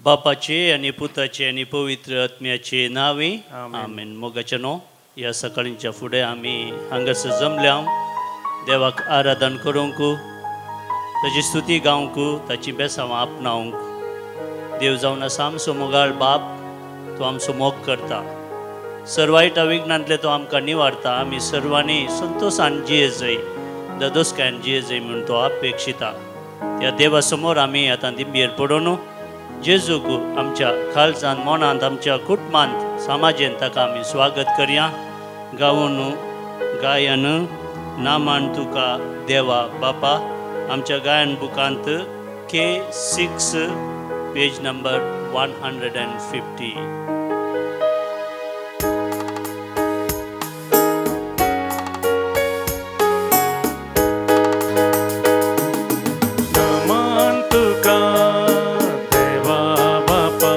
बापाचे आनी पुताचे आनी पवित्र आत्म्याचे नांवे आमेन. मोगाचे न्हू, ह्या सकाळींच्या फुडें आमी हांगासर जमल्या देवाक आराधन करूंक, ताची स्तुती गावंक, ताची बेसांवां आपणावंक. देव जावन आसा आमचो मोगाळ बाप, तो आमचो मोग करता. सर्वायटा विघ्नांतले तो आमकां निवारता. आमी सर्वांनी संतोशान जिये जय, ददोसकायन जिये जय म्हूण तो अपेक्षिता. त्या देवा समोर आमी आतां दिंबेर पडून जेजूक आमच्या काळजांत, मनांत, आमच्या कुटुंबांत, समाजेंत ताका आमी स्वागत करया. गावन गायन नामान तुका देवा बापा. आमच्या गायन बुकांत K6 page number 150. नमन तुका देवा बापा,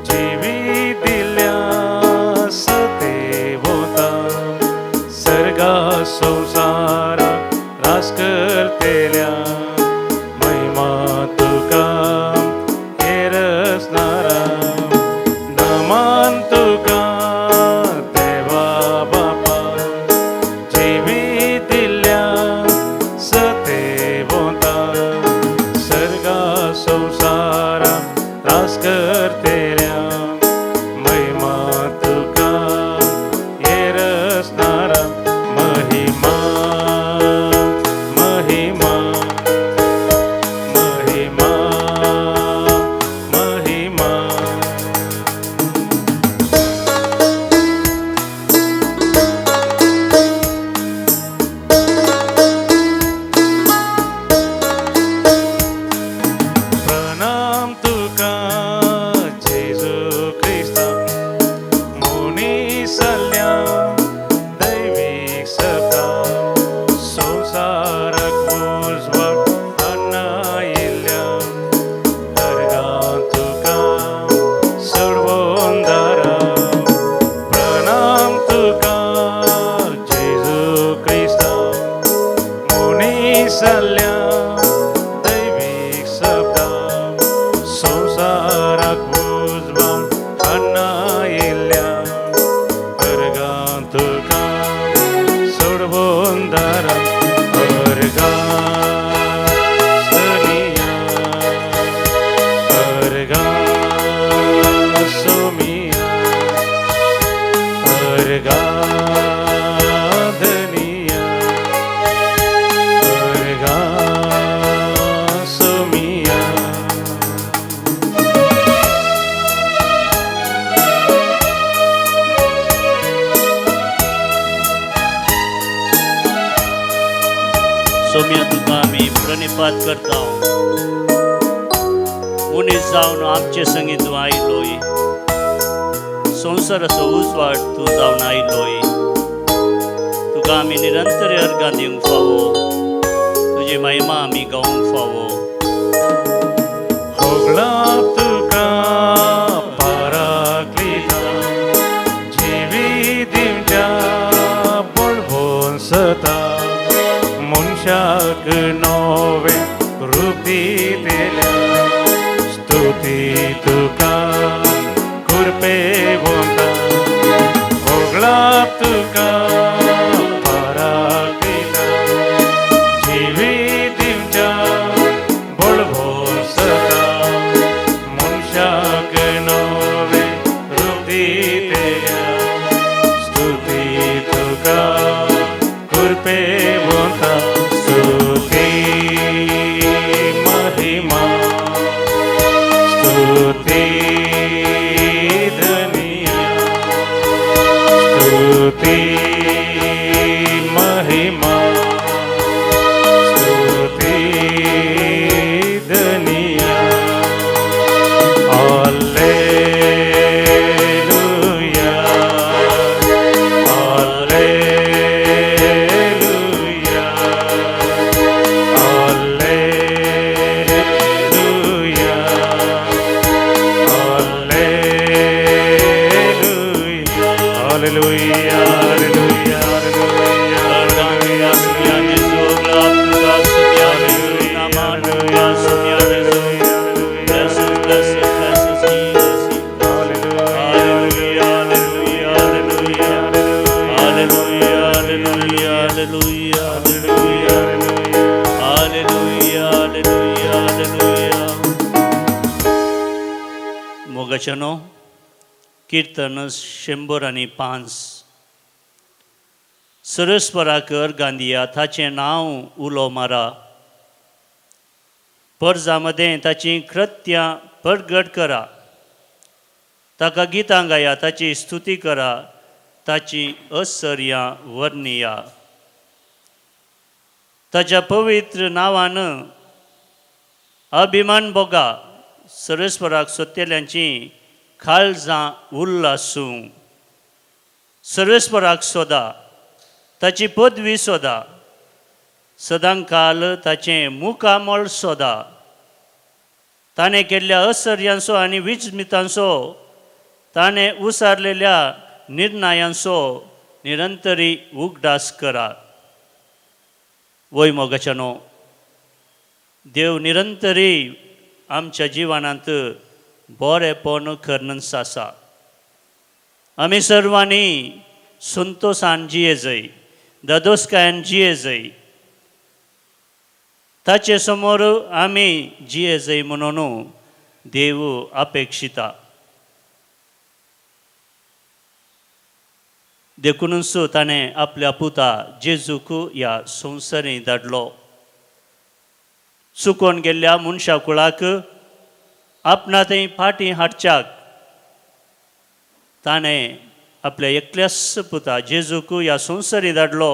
जिवी दिल्या सतेवता, सर्गा संसारा रास करतेल्या, महिमा तुका हेरसनारा. नमन तुका देवा बापा, जिवी दिल्या सतेवता, सर्गा संसारा रास करतेल्या, महिमा तुका हेरसनारा. महिमा महिमा महिमा महिमा. प्रणाम तुका जेजू क्रिस्ता, मुनिसल्या दैवीक सत्ता, संवसाराक उजवाड हाडून अर्घां तुका सोडवून दारा. प्रणाम तुका जेजू क्रिस्ता, मुनिसल्या दैवीक सत्ता, संवसाराक उजवाड हाडून अर्घां तुका सोडवून दारा. अर्घां स्तनिया, अर्घां सोमिया, अर्घां धनिया, अर्घां सोमिया. सोम्या तुका आमी प्रणिपात करता. मनीस जावन आमचे संगी तूं आयलोय, संवसाराचो उजवाड तूं जावन आयलोय. तुका आमी निरंतर अर्घां दिवंक फावो, तुजी महिमा आमी गावंक फावो. होगळा तुका पाराक्लिता, जिवी दिवच्या बळवून सता, मनशाक नवें रूप दितेल्या, स्तुती तुका कृपे वता. होगळा तुका पाराक्लिता, जिवी दिवच्या बळवून सता, मनशाक नवें रूप दितेल्या, स्तुती तुका कृपे वता. स्तुती महिमा, स्तुती धनिया, स्तुती मोगाच्यानो, किर्तन 105. सरस्वराकर गांधिया ताचें नांव उलो मारा, परजा मदें ताचीं कृत्यां परगट करा, ताका गितां गाया, ताची स्तुती करा, ताची असर्यां वर्णिया, ताच्या पवित्र नांवान अभिमान भोगा, सरस्वराक सोदतल्यांची काळजां उल्लासूं. सरस्वराक सोदा, ताची पदवी सोदा, सदांकाल ताचें मुखामळ सोदा, ताणें केल्ल्या असर्यांचो आनी विजमितांचो, ताणें उसारलेल्या निर्णयांचो निरंतरी उगडास करा. वय मोगाच्यानो, देव निरंतरी आमच्या जिवनांत बरेपण करनस आसा. आमी सर्वांनी संतोशान जिये जाय, दादोसकायेन जिये जाय, ताचे समोर आमी जिये जाय म्हणून देव अपेक्षिता. देखूनच ताणें आपल्या पुता जेजूक ह्या संवसारीं धाडलो. चुकोन गेल्ल्या मनशा कुळाक आपणा थंय फाटीं हाडच्याक ताणें आपल्या एकल्याच पुता जेजूक ह्या संवसारीं धाडलो.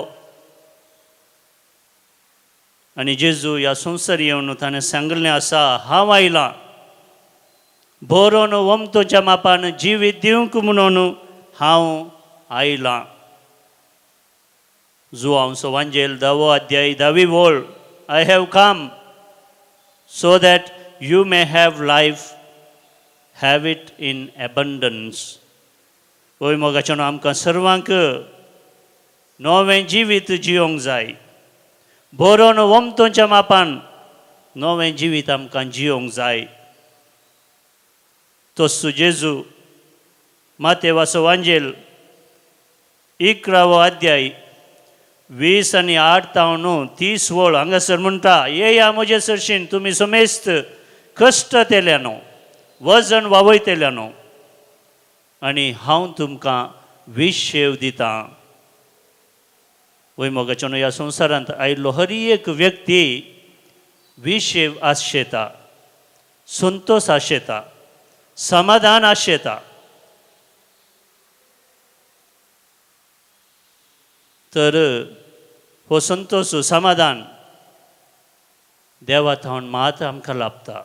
आनी जेजू ह्या संवसारी येवन ताणें सांगिल्लें आसा, हांव आयलां बरोवन वमतोच्या मापान जिवीत दिवंक म्हणून हांव आयलां. जुवांव वांजेल 10वो अध्याय 10वी वळ, I have come so that you may have life, have it in abundance. वय मोगाच्यान, आमकां सर्वांक नवें जिवीत जियोंक जाय, बरोवन वमतोच्या मापान नवें जिवीत आमकां जियोंक जाय. तस्सू जेजू मातेवाचो वांजेल 11वो अध्याय 20 आनी 8 तावन 30 वळ हांगासर म्हणटा, येया म्हजे सरशीन तुमी समेस्त कश्ट तेल्यानो, वजन वावयतेल्यानो, आनी हांव तुमकां विशेव दितां. वय मोगाच्यानो, ह्या संवसारांत आयिल्लो हर एक व्यक्ती विशेव आशेता, संतोश आशेता, समाधान आशेता. तर हो संतोश समाधान देवा थावन मात आमकां लाभता,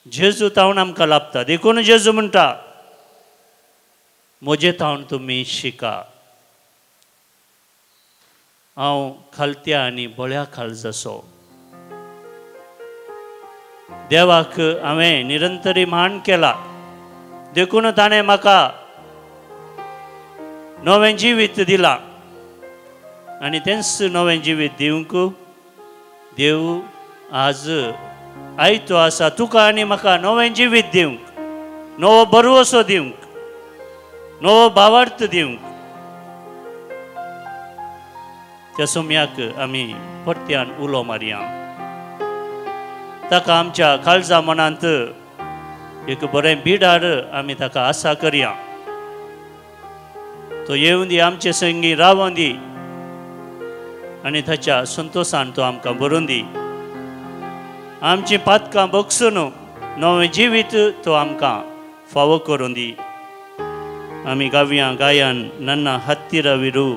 जेजू थावन आमकां लाभता. देखून जेजू म्हणटा, म्हजे थावन तुमी शिका, हांव खालत्या आनी बळ्या काळजाचो. देवाक हांवें निरंतरी मान केला, देखून ताणें म्हाका नवें जिवीत दिलां आनी तेंच नवें जिवीत दिवंक देव आज आयतो आसा. तुका आनी म्हाका नवें जिवीत दिवंक, नवो बरवसो दिवंक, नवो भावार्थ दिवंक. त्या सोम्याक आमी परत्यान उलो मारया, ताका आमच्या काळजा मनांत एक बरें बिडार आमी ताका आसा करया. तो येवन दी, आमचे संगी रावोन दी आनी ताच्या संतोशान तो आमकां भरून दी. आमचीं पातकां बगसून नवें जिवीत तो आमकां फावो करून दी. आमी गावया गायन नन्ना हत्तीरा विरू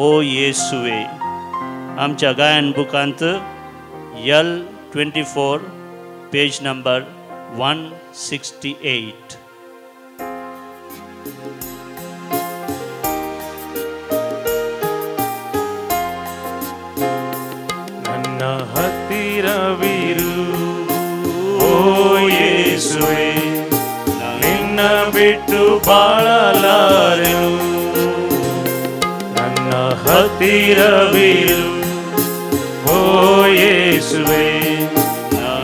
ओ येसुवे. आमच्या गायन बुकांत L24 page number 168. ನನ್ನ ಹತ್ತಿರವಿರು ಓ ಯೇಸುವೆ, ನಿನ್ನ ಬಿಟ್ಟು ಬಾಳಲಾರೆನು. ನನ್ನ ಹತ್ತಿರವಿರು ಓ ಯೇಸುವೆ,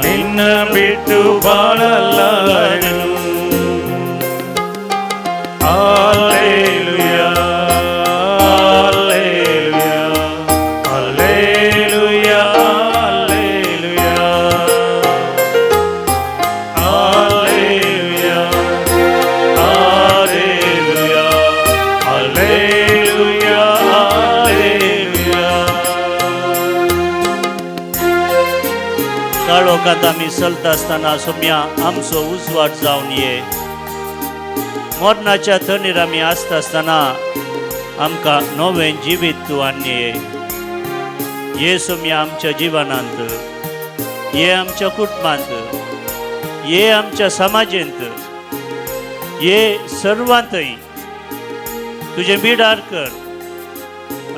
ನಿನ್ನ ಬಿಟ್ಟು ಬಾಳಲಾರೆನು. Hallelujah, hallelujah, hallelujah, hallelujah, hallelujah, काळोखांत आमी चलता आसतना सोम्या आमचो उजवाड जावन ये. मरणाच्या थंडीर आमी आसता आसतना आमकां नवें जिवीत तूं हाडून ये. ये सोम्या आमच्या जिवनांत, ये आमच्या कुटुंबांत, ये आमच्या समाजेंत, ये सर्वांतय तुजें बिडार कर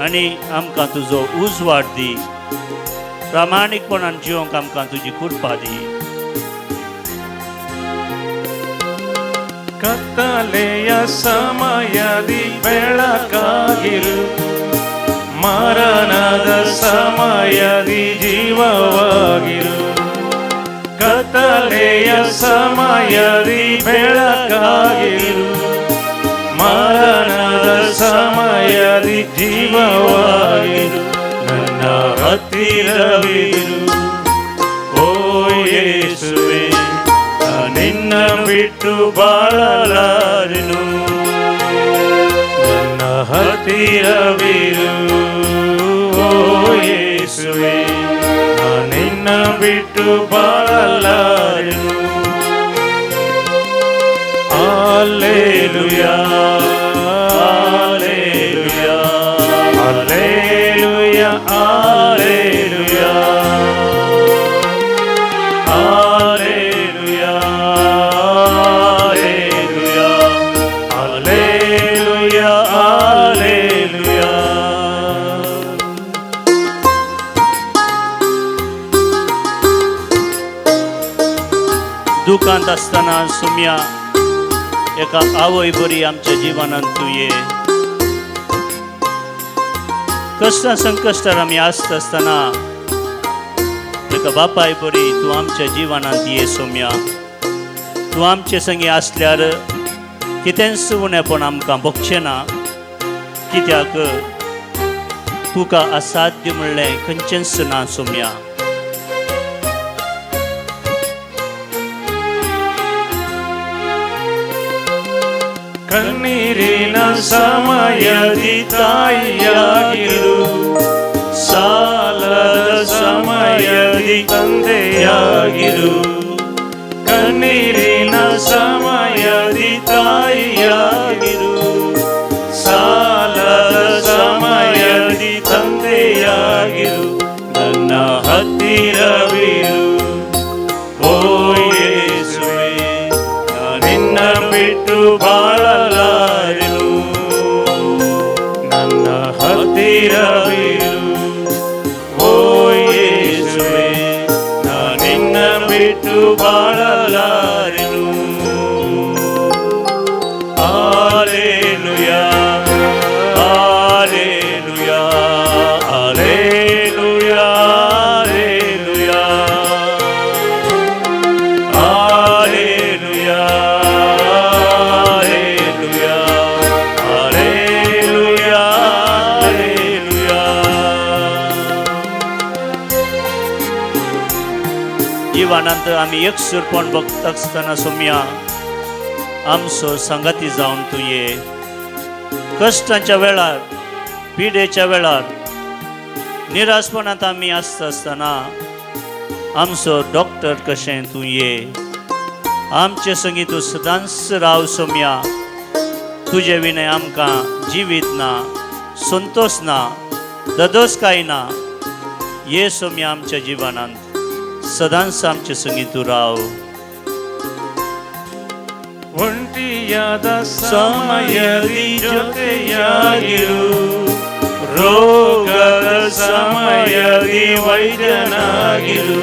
आनी आमकां तुजो उजवाड दी. प्रामाणीकपणान जिवंक आमकां तुजी कृपा दी. ಕತ್ತಲೆಯ ಸಮಯದಿ ಬೆಳಕಾಗಿರು, ಮರಣದ ಸಮಯದಿ ಜೀವವಾಗಿರು. ಕತ್ತಲೆಯ ಸಮಯದಿ ಬೆಳಕಾಗಿರು, ಮರಣದ ಸಮಯದಿ ಜೀವವಾಗಿರು. ನನ್ನ ಹತ್ತಿರವಿರು ಓ ಯೇಸುವೆ, ನಿನ್ನ ಬಿಟ್ಟು ಬಾಳಲಾರೆನು. ನನ್ನ ಹತ್ತಿರವಿರು ಓ ಯೇಸುವೆ, ನಿನ್ನ ಬಿಟ್ಟು ಬಾಳಲಾರೆನು. Hallelujah, hallelujah, hallelujah, hallelujah, hallelujah, hallelujah, hallelujah. दुकांत आसतना सोम्या एका आवय बरी आमच्या जिवनांत तूं ये. कश्टां संकश्टार आमी आसता आसतना एका बापाय बरी तूं आमच्या जिवनांत ये सोम्या. तूं आमचे संगी आसल्यार कितेंच उणेपण आमकां भोगचें ना, कित्याक तुका असाध्य म्हणलें खंयचेंच ना सोम्या. ಕಣ್ಣೀರಿನ ಸಮಯದಿ ತಾಯಿಯಾಗಿರು, ಸಾಲದ ಸಮಯದಿ ತಂದೆಯಾಗಿರು. ಕಣ್ಣೀರಿನ ಸಮಯದಿ ತಾಯಿಯಾಗಿರು, ಸಾಲದ ಸಮಯದಿ ತಂದೆಯಾಗಿರು. ನನ್ನ ಹತ್ತಿರವಿರು ಓ ಯೇಸುವೆ, ನಿನ್ನ ಬಿಟ್ಟು ಬಾಳಲಾರೆನು. ನನ್ನ ಹತ್ತಿರವಿರು ಓ ಯೇಸುವೆ, ನಿನ್ನ ಬಿಟ್ಟು ಬಾಳಲಾರೆನು. Hallelujah, hallelujah, hallelujah, hallelujah, hallelujah, hallelujah, hallelujah. जिवनांत आमी एकसूरपण भोगता आसतना सोम्या आमचो सांगाती जावन तूं ये. कश्टांच्या वेळार, पिडेच्या वेळार, निराशपणांत आमी आसता आसतना आमचो डॉक्टर कशें तूं ये. आमचे संगी तूं सदांच राव सोम्या. तुजे विणें आमकां जिवीत ना, संतोश ना, ददोस काय ना. ये सोम्या आमच्या जिवनांत सदांच आमचे संगी तूं राव. ಒಂಟಿಯಾದ ಸಮಯದಿ ಜೊತೆಯಾಗಿರು, ರೋಗದ ಸಮಯದಿ ವೈದ್ಯನಾಗಿರು.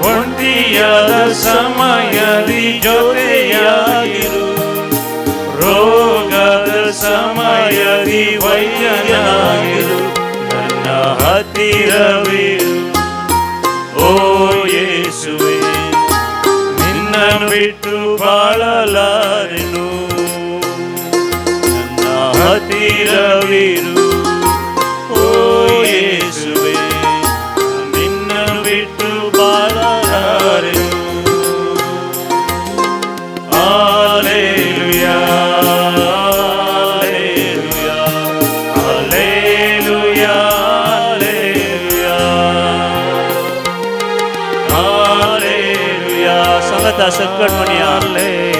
ಒಂಟಿಯಾದ ಸಮಯದಿ ಜೊತೆಯಾಗಿರು, ರೋಗದ ಸಮಯದಿ ವೈದ್ಯನಾಗಿರು. ನನ್ನ ಹತ್ತಿರವಿರು ಓ ಯೇಸುವೆ, ನಿನ್ನ ಬಿಟ್ಟು ಬಾಳಲಾರೆನು. ನನ್ನ ಹತ್ತಿರವಿರು ಓ ಯೇಸುವೆ, ನಿನ್ನ ಬಿಟ್ಟು ಬಾಳಲಾರೆನು. Hallelujah, hallelujah, hallelujah, hallelujah, सकत सकट म्हणया.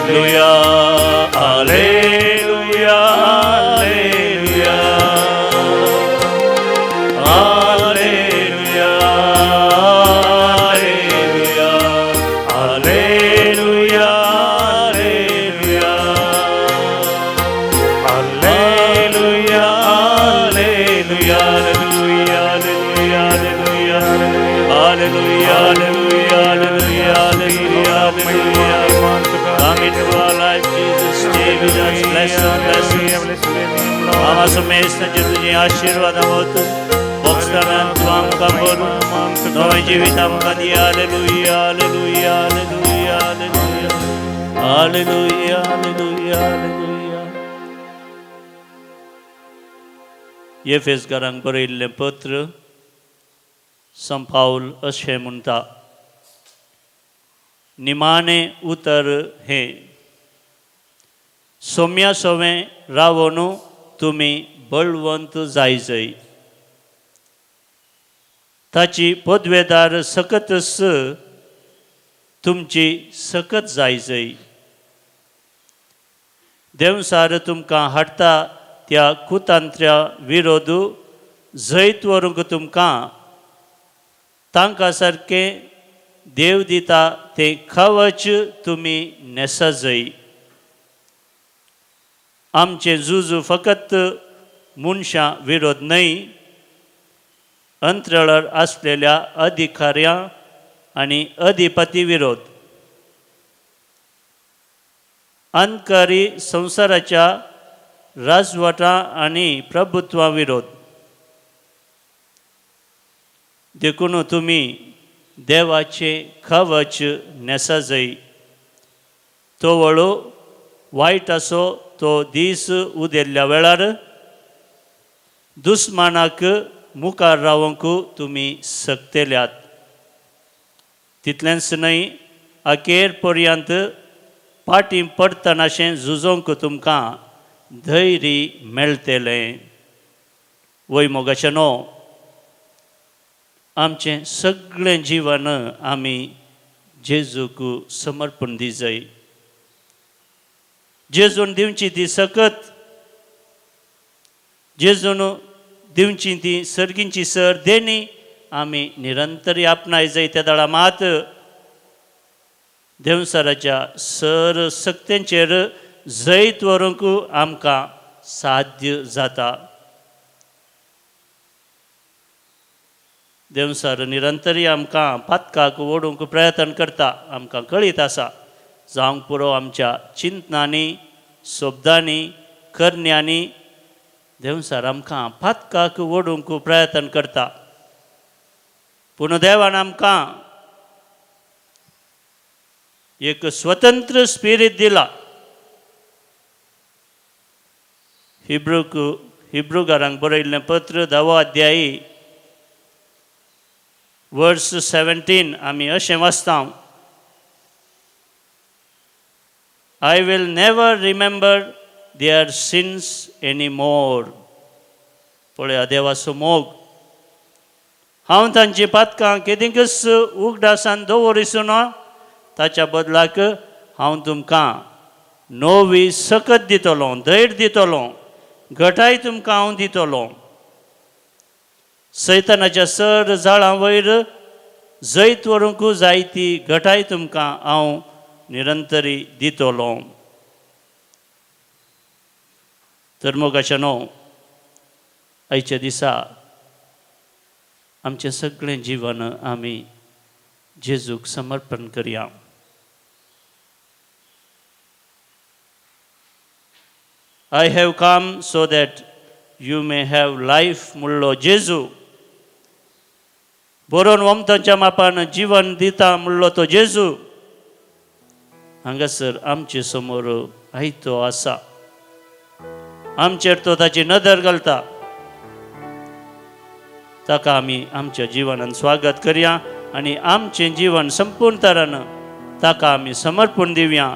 Hallelujah, hallelujah, hallelujah, hallelujah, hallelujah, hallelujah, hallelujah, hallelujah, hallelujah, hallelujah, hallelujah, hallelujah, hallelujah, hallelujah. Come into our life, Jesus. Stay with us. Bless us, bless us. आमा समेस्त तुझे आशीर्वाद होत भोगस्तानान तूं आमकां भरून नवें जिवीत आमकां दी. Hallelujah, hallelujah, hallelujah, hallelujah, hallelujah, hallelujah. एफेसकारांक बरयल्लें पत्र संपावल अशें म्हणटा, निमाणें उतर हें, सोम्या सोवें रावोन तुमी बळवंत जायजय. ताची पदवेदार सकतच तुमची सकत जायजय. देंवसार तुमकां हाडटा त्या कुतांत्र्या विरोध जैत व्हरूंक तुमकां तांकां सारकें देव दिता तें कवच तुमी न्हेसजय. आमचें झुजू फकत मनशां विरोध न्हय, अंतराळार आसलेल्या अधिकाऱ्यां आनी अधिपती विरोध, अंधकारी संवसाराच्या राजवटा आनी प्रभुत्वा विरोध. देखून तुमी देवाचें कवच न्हेसजय. तो वळो वायट आसो तो दीस उदेल्ल्या वेळार दुस्मानाक मुखार रावंक तुमी सक्तेल्यात. तितलेंच न्हय, अखेर पर्यंत फाटीं पडटनाशें झुजोंक तुमकां धैर्य मेळटलें. वय मोगाचें न्हू, आमचें सगळें जिवन आमी जेजूक समर्पण दिजय. जेजून दिवची ती सकत, जेजून दिवची ती सर्गींची सर देणी आमी निरंतर आपणाय जाय. त्या दळा मात देंवसाराच्या सर सक्तेंचेर जैत व्हरूंक आमकां साध्य जाता. देंवसार निरंतरी आमकां पातकाक ओडूंक प्रयत्न करता, आमकां कळीत आसा. जावंक पुरो आमच्या चिंतनांनी, शब्दांनी, करण्यांनी देंवसार आमकां पातकाक ओडूंक प्रयत्न करता. पूण देवान आमकां एक स्वतंत्र स्पिरीत दिला. हिब्रूगारांक बरयल्लें पत्र 10वो अध्याय वर्स 17 आमी अशें वाचता, I will never remember their sins any more. पळया देवाचो मोग, हांव तांची पातकां केदींकच उगडासान दवरिसूं ना, ताच्या बदलाक हांव तुमकां नवी सकत दितलो, धैर्य दितलो, घटाय तुमकां हांव दितलो. सैतानाच्या सर जाळां वयर जैत व्हरूंक जायती घटाय तुमकां हांव निरंतरी दितलो. तर मोगाचें न्हू, आयच्या दिसा आमचें सगळें जिवन आमी जेजूक समर्पण करया. I have come so that you may have life म्हणलो जेजू. बरोवन वमतांच्या मापान जीवन दिता म्हणलो तो जेजू हांगासर आमचे समोर आयतो आसा. आमचेर तो ताची नदर घालता. ताका आमी आमच्या जिवनान स्वागत करया आनी आमचें जीवन संपूर्ण तरान ताका आमी समर्पण दिवया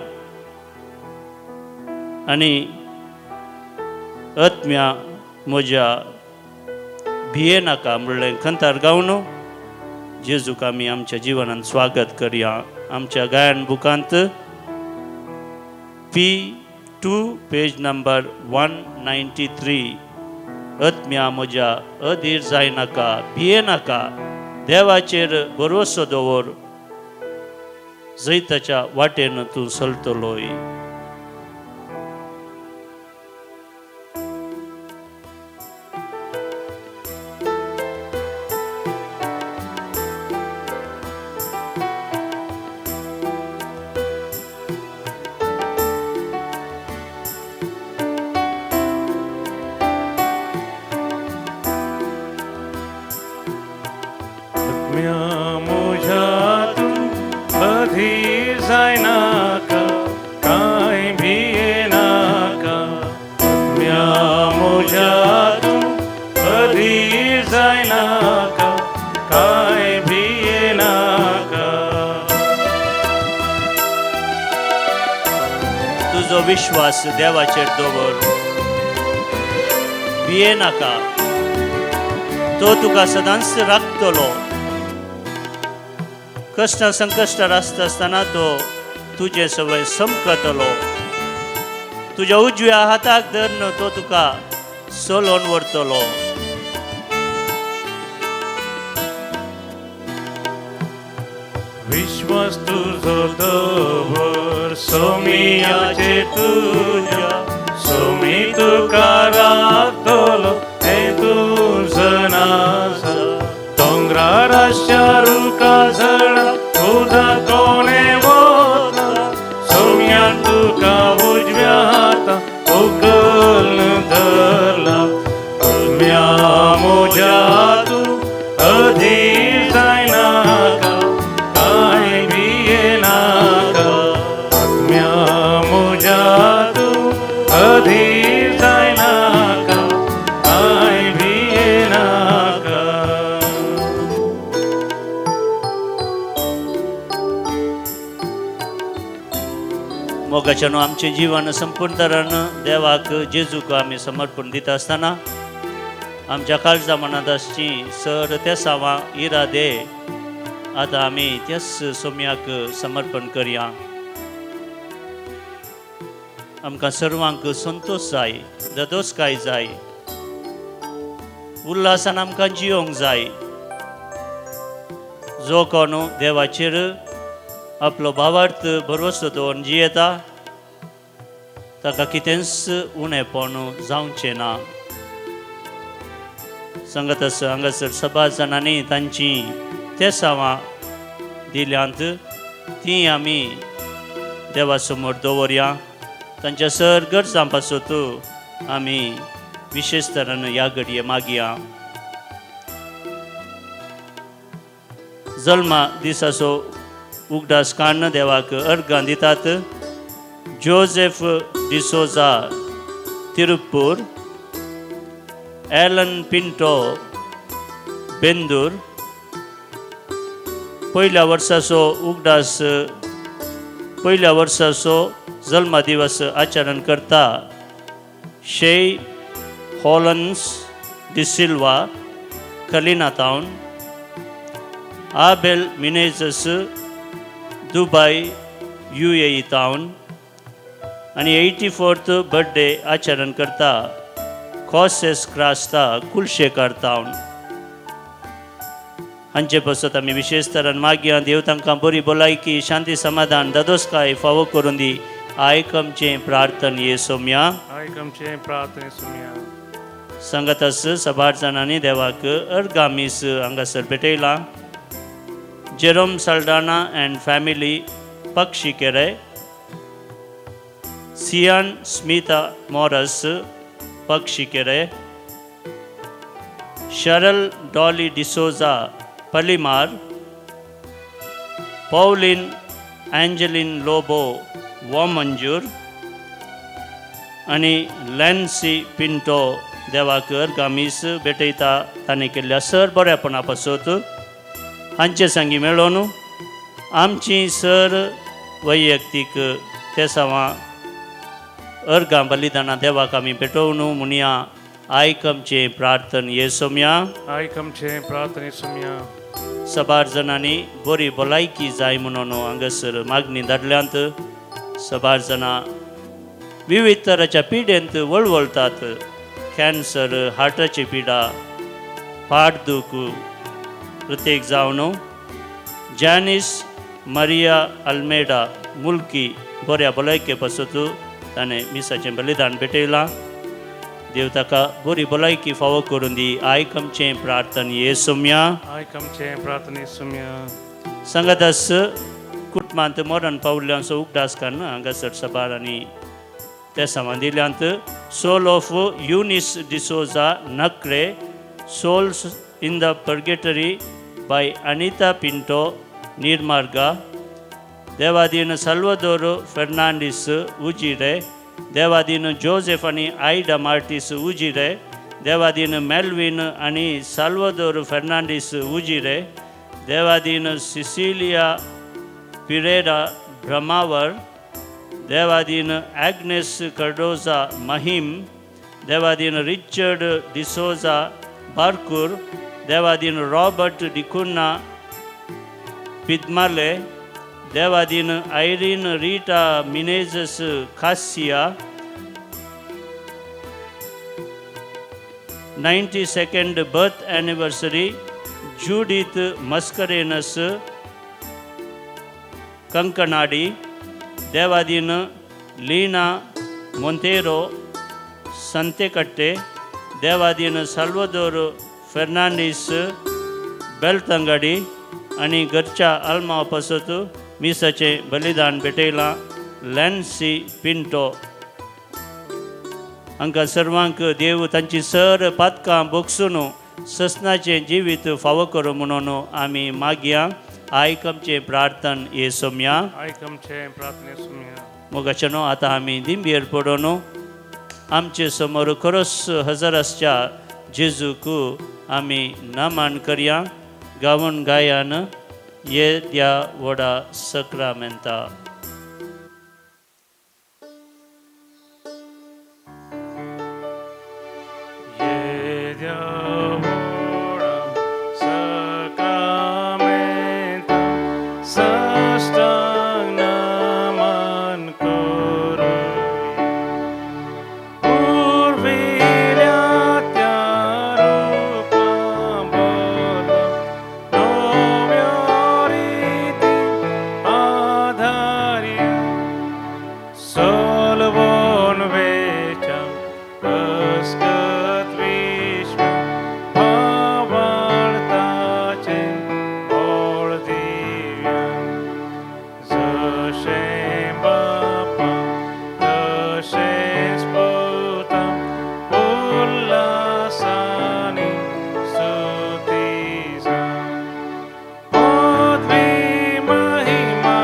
आनी आत्म्या म्हज्या भिये नाका म्हणलें खंतार गावन जेजूक आमी आमच्या जिवनान स्वागत करया. आमच्या गायन बुकांत P2 page number 193. आत्म्या म्हज्या अधीर जायनाका, भियेनाका, देवाचेर भरवसो दवर, जैताच्या वाटेन तूं चलतलोय. आत्म्या म्हज्या तूं अधीर जायनाका, कांय भियेनाका. आत्म्या म्हज्या तूं अधीर जायनाका, कांय भियेनाका. तुजो विश्वास देवाचेर दवर, भियेनाका, तो तुका सदांच राखतलो. कश्ट संकश्टार आसता आसतना तो तुजे सवय समकतलो. तुज्या उजव्या हाताक धरून तो तुका चलोवन व्हरतलो. विश्वास तुजो दवर सोमियाचे तुज्या, सोमी तुका राखतलो हें तुजो नासा. दोंगरार आसच्या रुखा झडा उदक कोणे वता, सोम्यान तुका उजव्या हाता उखलून धरला. आत्म्या म्हज्या तूं अधीर जायनाका, कांय भियेनाका. आत्म्या म्हज्या तूं अधीर जायनाका, कांय भियेनाका. मोगाच्यानो आमचें जीवन संपूर्ण तरान देवाक जेजूक आमी समर्पण दिता आसतना आमच्या काळजा मनांत आसची सर तेसांवां इरादे आतां आमी त्याच सोम्याक समर्पण करया. आमकां सर्वांक संतोश जाय, ददोसकाय जाय, उल्हासान आमकां जियोंक जाय. जो कोण देवाचेर आपलो भावार्थ भरवसो दवरून जियेता ताका कितेंच उणेपण जावचें ना. सांगत आसा हांगासर सभा जाणांनी तांची तेसांवां दिल्यांत ती आमी देवा समोर दवरया. तांच्या सर गरजां पासत आमी विशेश तरान ह्या घडये मागया. जल्मा दिसाचो उगडास काडून देवाक अर्गां दितात जोसेफ डिसोजा तिरुपूर, एलन पिंटो बेंदूर. पयल्या वर्साचो उगडास, पयल्या वर्साचो जल्मा दिवस आचरण करता शेय हॉलन्स D'Silva Kalina town, Abel Menezes Dubai UAE town. आनी 84th birthday आचरण करता कॉसेस क्रास्ता कुलशेखर टावन. हांचे पासत आमी विशेश तरान मागया देव तांकां बरी भलायकी, शांती, समाधान, दादोसकाय फावो करून दी. आयक आमचें प्रार्थन ये सोम्या, आयक आमचें प्रार्थने सोम्या. सांगत आस सबार जाणांनी देवाक अर्गां मीस हांगासर भेटयलां. Jerome Saldanha and family Pakshikere, Sian Smitha Morris Pakshikere, Sharal Dolly D'Souza Palimar, Pauline Angeline Lobo Vamanjoor आनी लॅन्सी पिंटो देवाक अर्गां मीस भेटयता. तांणी केल्ल्या सर बऱ्यापणा पासत हांचे सांगी मेळोन आमची सर वैयक्तीक तेसांवां अर्गां बलिदानां देवाक आमी भेटोवन म्हणया. आयक आमचें प्रार्थन ये सोम्या, आयक आमचें प्रार्थने सोम्या. सबार जाणांनी बरी भलायकी जाय म्हणून हांगासर मागणी धाडल्यांत. सबार जाणां विविध तराच्या पिडेंत वळवळतात. कॅन्सर, हार्टाची पिडा, पाट दूख प्रत्येक जावन जॅनीस मारिया आल्मेडा मुल्की बऱ्या भलायके पासत ताणें मिसाचें बलिदान भेटयलां. देव ताका बरी भलायकी फावो करून दी. आयक आमचें प्रार्थन ये सोम्या. आयक आमचें प्रार्थने सोम्या. सांगातास कुटुंबांत मरण पावल्ल्यांचो उगडास काडून हांगासर सबार आनी ते सामान दिल्यांत. Soul of Eunice D'Souza Nakre, souls in the purgatory by Anita Pinto Nirmarga, देवादीन साल्वादोर फेर्नांडीस उजिरे, देवादीन जोसेफ आनी आयडा मार्टीस उजिरे, देवादीन मेल्वीन आनी साल्वादोर फेर्नांडीस उजिरे, देवादीन सिसिलिया पिरेरा भ्रमावर, देवादीन एग्नेस कर्डोजा महिम, देवादीन रिचर्ड डिसोजा बारकूर, देवादीन रॉबर्ट डिकुन्ना पिदमाले, देवादीन Irene Rita Menezes Khasia, 92nd birth anniversary Judith Mascarenhas Kankanady, देवादीन लीना मोंतेरो संतेकट्टे, देवादीन साल्वादोर फेर्नांडीस बेलतंगाडी आनी घरच्या आल्माव पासत मिसाचें बलिदान भेटयलां लॅन्सी पिंटो. हांकां सर्वांक देव तांची सर पातकां भोगसून ससनाचें जिवीत फावो करूं म्हणून आमी मागया. आयक आमचें प्रार्थन ये सोम्या. आयक आमचें प्रार्थने सोम्या. मोगाचें न्हू आतां आमी दिंबेर पडून आमचे समोर खरोच हजर आसच्या जेजूक आमी नमन करया. गावन गायान ये त्या व्हडा सक्रामेंता. येद्या व्हडा सक्रामेंता साष्टांग नमन करूया. पुर्विल्या त्या रुपा बदल नव्या रिती आधारी सलवण वेच्या अस्कत विश्व भावार्थाचें बळ दिव्या. जशें बापा तशेंच पुता उल्हासानी स्तुती जावं. पदवी महिमा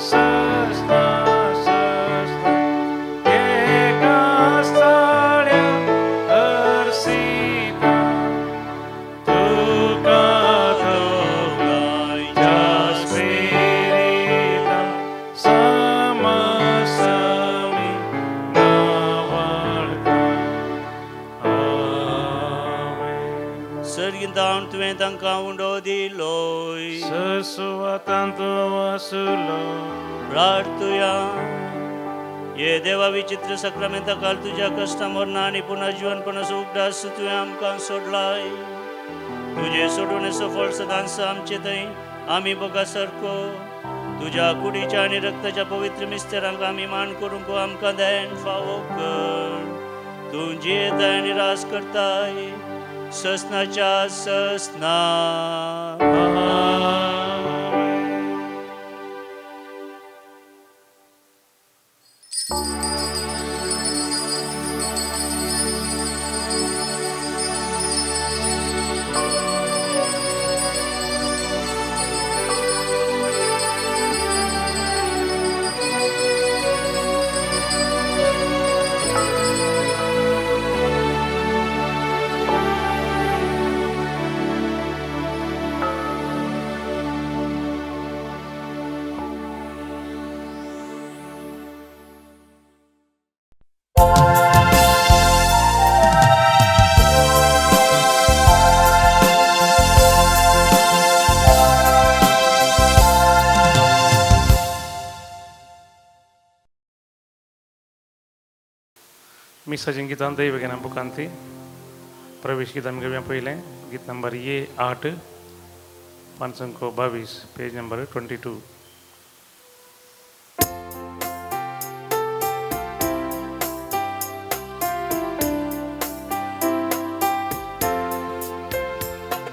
सस्ता सस्ता एका स्थळ्या अर्सिता. तुका दोगांयच्या स्पिरिता समसमी नावाडता. आमेन. सर्गींतावन तुवें तांकां उंडो दिलोय. सरसुवातांत आसलो. प्रार्थुया. ये देवा विचित्र सक्रामेंता काल तुज्या कश्टां मरणां आनी पुनर्जीवनपणाचो उगडास तुवें आमकां सोडलाय. तुजे सोडवणेचो फळ सदांच आमचे थंय आमी बोगा सारको तुज्या कुडीच्या आनी रक्ताच्या पवित्र मिस्तेरांक आमी मान करूंक आमकां दयान फावो कर. तूं जियेताय आनी राज करताय ससनाच्या ससना. आमेन. मिसाचीं गितां दैवज्ञाना बुकांती प्रवेश गीत आमी घेवया पयलें गीत नंबर ये 8 522 पेज नंबर 22.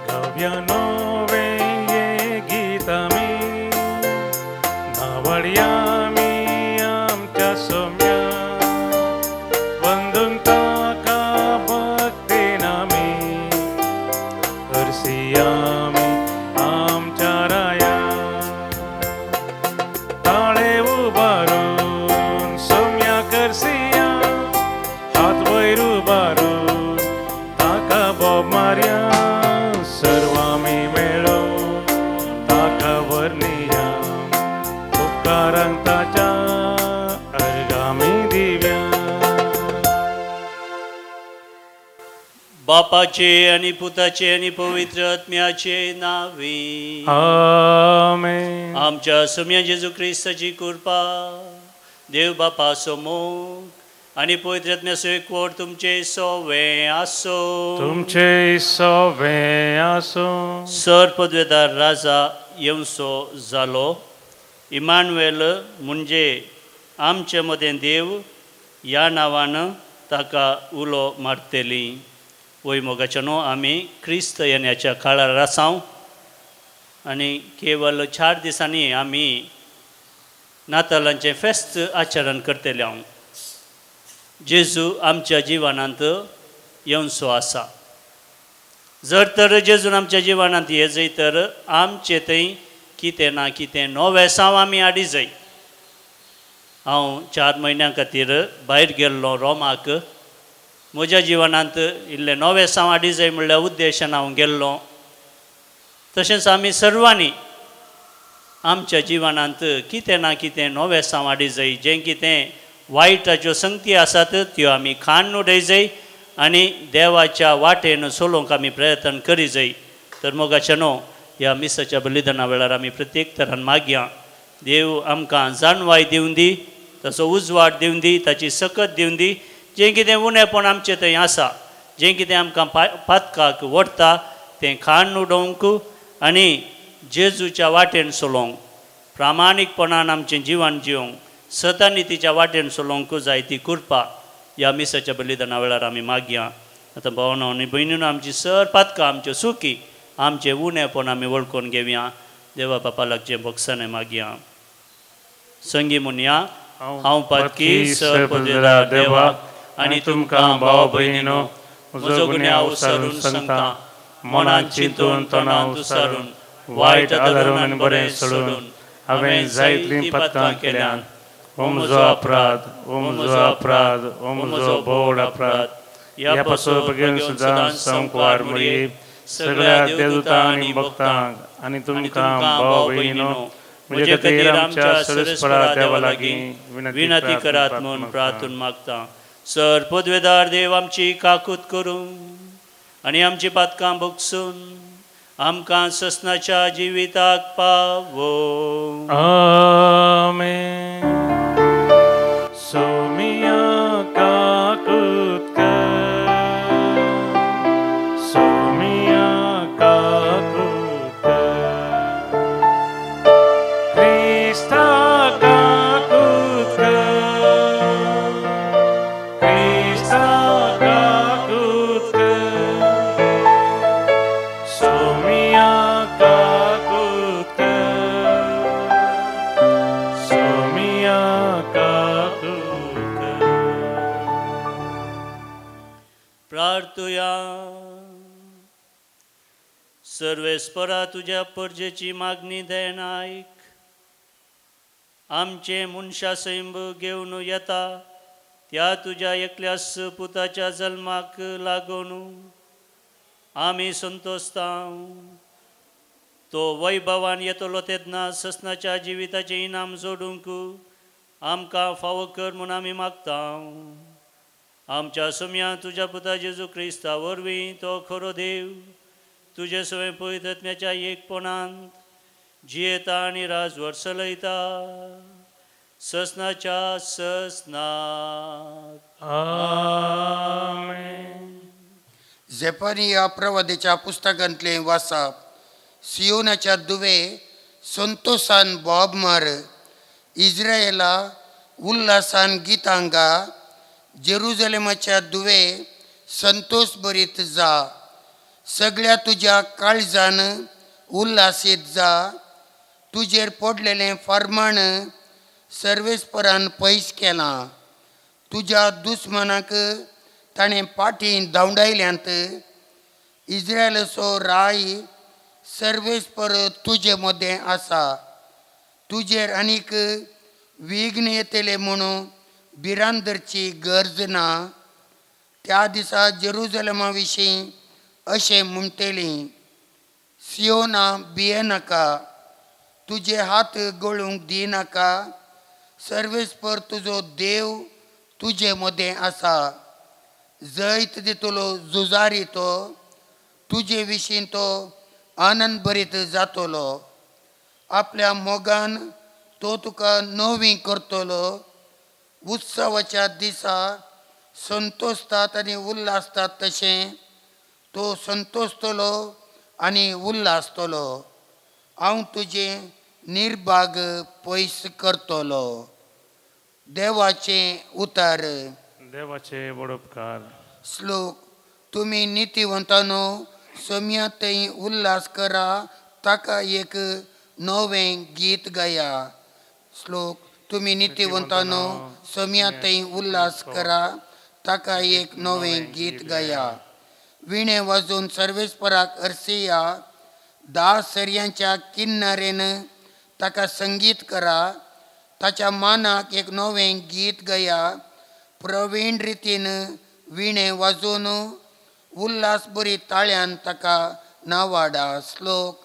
गावया नवे ये गीत आमी नावडया आमी आमच्या सोम्या वंदून ताका भक्तीन आमी हरसी आमी आमच्या राया ताळे उबारून सोम्या करसिया हात वयर उबारून ताका बोब मारया सर्वामी मेळो ताका वर्णिया उपकारांक ताच्या अर्गामी दिव्या. बापाचे आणि पुताचे आणि पवित्र आत्म्याचे नावे आमेन. आमच्या सोम्या जेजू क्रिस्ताची कृपा, देव बापाचो मोग आणि पवित्र आत्म्याचो एकवट तुमचे सोवे आसो. तुमचे सोवे आसो. सर पदवेदार राजा येवसो जालो. इमानुएल म्हणजे आमचे मदें देव ह्या नांवान ताका उलो मारतली. वय मोगाच्या न्हू आमी क्रिस्त येण्याच्या काळार आसाव आनी केवल 4 दिसांनी आमी नातालांचें फेस्त आचरण करतले हांव. जेजू आमच्या जिवनांत येवचो आसा. जर तर जेजून आमच्या जिवनांत ये जय तर आमचे थंय कितें ना कितें नवें साव आमी हाडी जाय. हांव 4 म्हयन्यां खातीर भायर गेल्लो रोमाक. म्हज्या जिवनांत इल्लें नवें साव हाडी जाय म्हणल्यार उद्देशान हांव गेल्लो. तशेंच आमी सर्वांनी आमच्या जिवनांत कितें ना कितें नवें साव हाडी जाय. जें कितें वायटाच्यो संगती आसात त्यो आमी खाण उडय जाय आनी देवाच्या वाटेन चलोवंक आमी प्रयत्न करी जाय. तर मोगाच्या न्हू ह्या मिसाच्या बलिदाना वेळार आमी प्रत्येक तरान मागया देव आमकां जाणवाय दिवन दी, ताचो उजवाड दिवन दी, ताची सकत दिवन दी. जें कितें उणेपण आमचें थंय आसा, जें कितें आमकां पातकाक ओडटा तें खाण उडोवंक आनी जेजूच्या वाटेन चलोवंक, प्रामाणीकपणान आमचें जिवन जिवंक, सतानितीच्या वाटेन चलोवंक जाय ती कृपा ह्या मिसाच्या बलिदाना वेळार आमी मागया. आतां भावना आनी भयणीनो आमची सर पातकां, आमच्यो सुकी, आमचें उणेपण आमी वळखून घेवया. देवा बापा लागचें भोगसणें मागया. संगी म्हणया, हांव पातकी सर पदवेदार देवा आनी तुमकां भाव भयणीनो म्हजो गुन्यांव उसारून सांगता. मनान चिंतून तोंडान उसारून वायट आदारून आनी बरें सोडून हांवें जायतलीं पातकां केल्यान. हो म्हजो अपराध, हो म्हजो अपराध, हो म्हजो भोवड अपराध. ह्या पासून बगेन सुद्दां संकवार मुरये सगळ्या देवदूतां आनी भक्तांक आनी तुमकां भाव भयणीनो म्हजे खातीर आमच्या सरस्परा देवा लागीं विनंती करात म्हूण प्रार्थून मागता. सर पदवेदार देव आमची काकूत करून आनी आमची पातकां भोगसून आमकां ससनाच्या जिविताक पावो. आमेन. सोमिया काकूत कर, सोमिया काकूत कर, क्रिस्ता काकूत कर, क्रिस्ता काकूत कर, सोमिया काकूत कर, सोमिया काकूत कर. प्रार्थुया. सर्वेस्परा तुज्या परजेची मागणी दयेन आयक. आमचें मनशा सैंब घेवन येता त्या तुज्या एकल्याच पुताच्या जल्माक लागून आमी संतोषता. तो वैभवान येतलो तेन्ना ससनाच्या जिविताचें इनाम जोडूंक आमकां फावो कर म्हूण आमी मागता. आमच्या सोम्या तुज्या पुता जेजू क्रिस्ता वरवीं तो खरो देव तुजे सवें पवित्र आत्म्याच्या एकपणांत जियेता आनी राजवट चलयता ससनाच्या ससनाक. आमेन. झेपानिया प्रवादेच्या पुस्तकांतलें वाचप. सियोनाच्या दुवे, संतोसान बोब मार. इस्रायला, उल्हासान गितां गा. जेरुजलेमाच्या दुवे, संतोष भरीत जा. सगळ्या तुज्या काळजान उल्हासीत जा. तुजेर पडलेलें फर्माण सर्वेस्परान पयस केलां. तुज्या दुस्मानाक ताणें पाटीं धांवडायल्यांत. इस्रायलाचो राय सर्वेस्पर तुजे मदें आसा. तुजेर आनीक विघ्न येतलें म्हणून भिरांत धरची गरज ना. त्या दिसा जेरुजलमा विशीं अशें म्हणटलीं, सियोना, भियेनाका. तुजे हात गळूंक दिनाका. सर्वेस्पर तुजो देव तुजे मदें आसा. जैत दितलो झुजारी तो. तुजे विशीं तो आनंद भरीत जातलो. आपल्या मोगान तो तुका नवी करतलो. उत्सवाच्या दिसा संतोषतात आनी उल्हासतात तशें तो संतोषतलो आनी उल्हासतलो. हांव तुजें निर्भाग पयस करतलो. देवाचें उतार. देवाचे व्हड उपकार. श्लोक. तुमी नितीवंतानो, सोम्या थंय उल्हास करा. ताका एक नवें गीत गाया. श्लोक. तुमी नितीवंतानो, सोम्या थंय उल्हास करा. ताका एक नवें गीत गाया. विणे वाजोवन सर्वेस्पराक अर्सिया. धा सरयांच्या किन्नरेन ताका संगीत करा. ताच्या मानाक एक नवें गीत गाया. प्रवीण रितीन विणे वाजोवन उल्हास बरी ताळ्यान ताका नावाडा. श्लोक.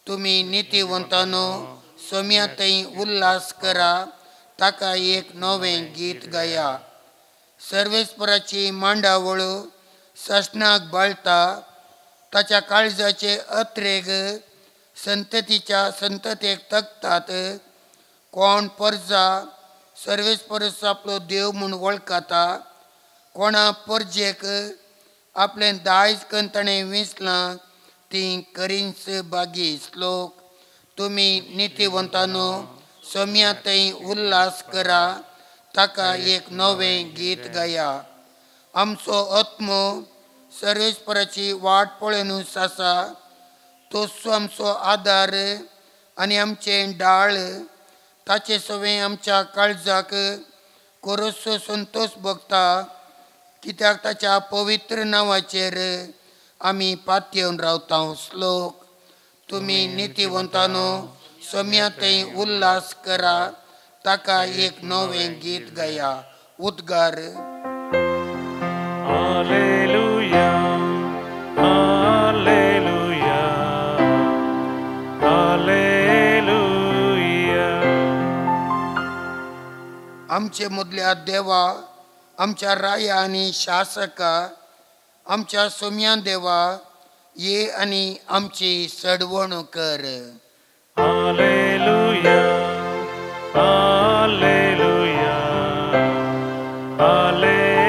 तुमी नितीवंतानो, सोम्या थंय उल्हास करा. ताका एक नवें गीत गाया. सर्वेस्पराची मांडावळ ससनाक बाळटा. ताच्या काळजाचे अत्रेग संततीच्या संततेक तगतात. कोण परजा सर्वेस्परस आपलो देव म्हूण वळखता? कोणा परजेक आपलें दायज कन्न ताणें विंचलां ती करींच बागी. श्लोक. तुमी नितीवंतानो, सोम्या थंय उल्हास करा. ताका एक नवें गीत गाया. आमचो आत्मो सर्वेस्पराची वाट पळोवनूच आसा. तोच आमचो आदार आनी आमचें डाळ. ताचे सवें आमच्या काळजाक कोरोसो संतोष भोगता, कित्याक ताच्या पवित्र नांवाचेर आमी पातयेवन रावता. श्लोक. तुमी नितीवंतानो, सोम्या थंय उल्हास करा. ताका एक नवें गीत गाया. उद्गार. Hallelujah, hallelujah, hallelujah. आमचे मदल्या देवा, आमच्या राया आनी शासका, आमच्या सोम्या देवा, ये आनी आमची सडवण कर. Hallelujah, hallelujah, hallelujah.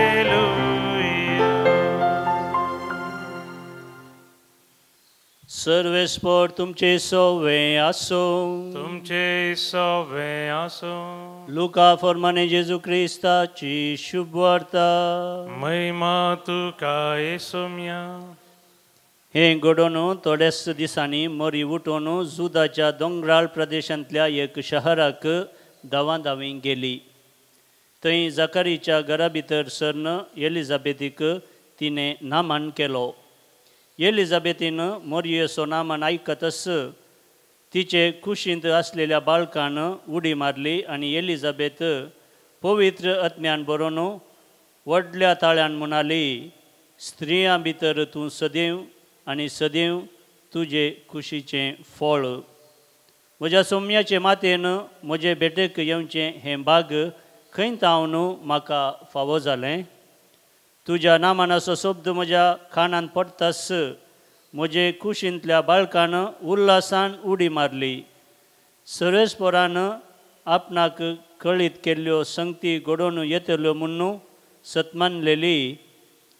सर्वेस्पर तुमचे सोवे आसूं. तुमचे सवे आसूं. लुका फॉर्माने जेजू क्रिस्ताची शुभवार्ता. महिमा तुका येसोम्या. हें घडोवन थोड्याच दिसांनी मरी उठोवन जुदाच्या दोंगराळ प्रदेशांतल्या एक शहराक धांवा धांवी गेली. थंय जाकारीच्या घरा भितर सरन एलिजाबेथीक तिणें नामान केलो. एलिजाबेथीन मोरयेचो नामान आयकतच तिचे कुशींत आसलेल्या बाळकान उडी मारली आनी एलिजाबेथ पवित्र आत्म्यान बरोवन व्हडल्या ताळ्यान म्हणाली, स्त्रियां भितर तूं सदैव आनी सदैव तुजे कुशीचें फळ. म्हज्या सोम्याचे मातयेन म्हजे भेटेक येवचें हें भाग खंय तावन म्हाका फावो जालें? तुज्या नामानाचो शब्द म्हज्या कानांत पडटाच म्हजे कुशींतल्या बाळकान उल्हासान उडी मारली. सर्वेस्परान आपणाक कळीत केल्ल्यो संगती घडोवन येतल्यो म्हुण्णू सतमानलेली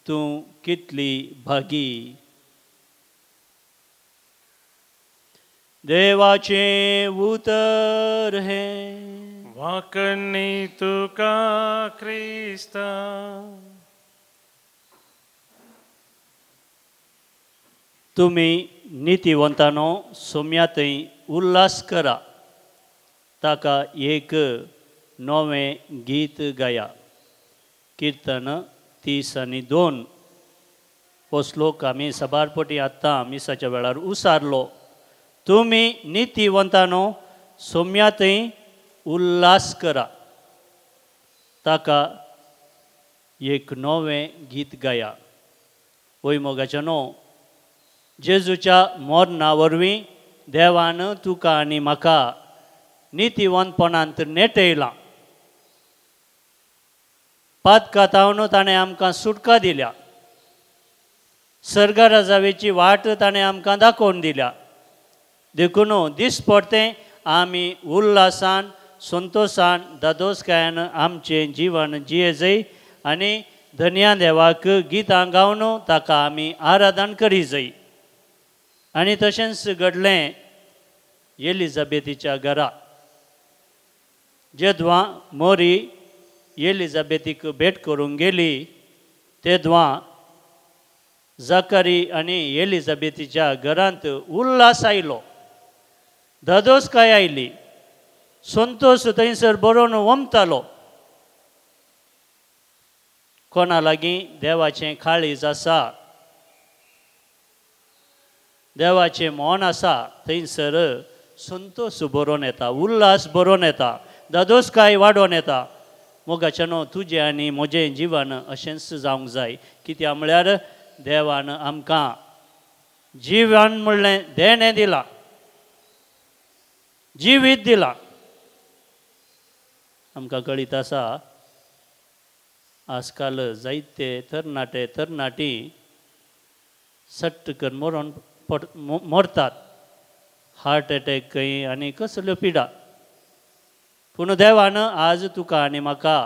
तूं कितली भागी. देवाचें उतर हें. वाकणी तुका क्रिस्ता. तुमी नितीवंतानो सोम्या थंय उल्हास करा, ताका एक नवें गीत गाया. किर्तन 32. हो श्लोक आमी सबारपटी आत्तां मिसाच्या वेळार उसारलो. तुमी नितीवंतानो सोम्या थंय उल्हास करा, ताका एक नवें गीत गाया. वय मोगाच्या न्हू, जेजूच्या मरणा वरवीं देवान तुका आनी म्हाका नितीवंतपणांत नेटयलां. पातकातावन ताणें आमकां सुटका दिल्या. सर्गराजावेची वाट ताणें आमकां दाखोवन दिल्या. देखून दिसपडतें आमी उल्हासान संतोशान दादोसकायान आमचें जिवन जिये आनी धनया देवाक गितां गावन ताका आमी आराधन करी जाय. आनी तशेंच घडलें एलिजाबेतीच्या घरा. जेदवां मोरी एलिजाबेतीक भेट करूंक गेली तेदवां जाकारी आनी एलिजाबेतीच्या घरांत उल्हास आयलो, धादोसकाय आयली, संतोश थंयसर बरोवन वमतालो. कोणा लागीं देवाचें काळीज आसा, देवाचें मन आसा, थंयसर संतोश बरोवन येता, उल्हास बरोवन येता, धादोसकाय वाडोवन येता. मोगाचें न्हू, तुजें आनी म्हजें जिवन अशेंच जावंक जाय. कित्याक म्हळ्यार देवान आमकां जिवन म्हणलें देणें दिलां, जिवीत दिलां. आमकां कळीत आसा आजकाल जायते तरणाटे तरणाटी सट्ट कर मरोन पड मरतात, हार्ट एटॅक खंय आनी कसल्यो पिडा. पूण देवान आज तुका आनी म्हाका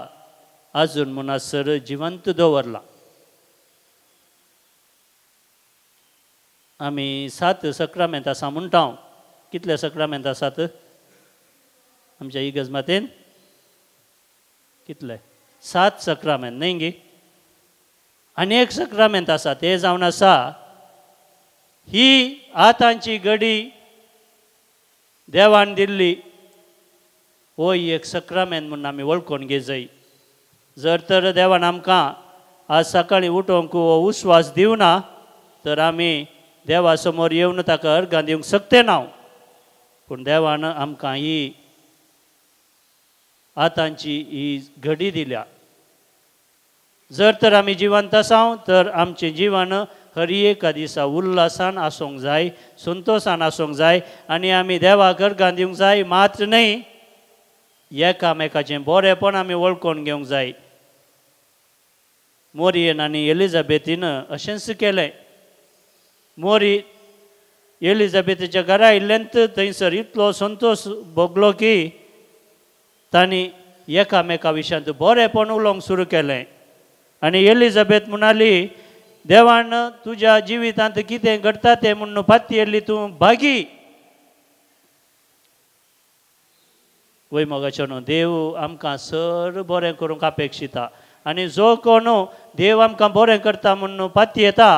आजून म्हणसर जिवंत दवरला. आमी 7 सक्रामेंत आसा म्हणटा हांव. कितले सक्रामेंत आसात आमच्या इगर्ज मातेन? कितले? 7 सक्रामेंत न्हय गी? आनी एक सक्रामेंत आसा ते जावन आसा ही आतांची घडी देवान दिल्ली हो एक सक्रामेंत म्हूण आमी वळखून घेजय. जर तर देवान आमकां आज सकाळीं उठोवंक हो उस्वास दिवना तर आमी देवा समोर येवन ताका अर्गां दिवंक शकते ना. पूण देवान आमकां ही आतांची ही घडी दिल्या. जर तर आमी जिवंत आसाव तर आमचें जिवन हर एका दिसा उल्हासान आसूंक जाय, संतोशान आसूंक जाय आनी आमी देवाक अर्गां दिवंक जाय. मात्र न्हय, एकामेकाचें बरेंपण आमी वळखून घेवंक जाय. मोरयेन आनी एलिजाबेथीन अशेंच केलें. मोरी एलिजाबेथीच्या घरा आयिल्ल्यान थंयसर इतलो संतोश भोगलो की तांणी एकामेका विशयांत बरेंपण उलोवंक सुरू केलें. आनी एलिजाबेथ म्हणाली, देवान तुज्या जिवितांत कितें घडटा तें म्हूण पातयेल्ली तूं भागी. वय मोगाचो न्हू, देव आमकां सर बरें करूंक अपेक्षिता आनी जो कोण देव आमकां बरें करता म्हूण पातयेता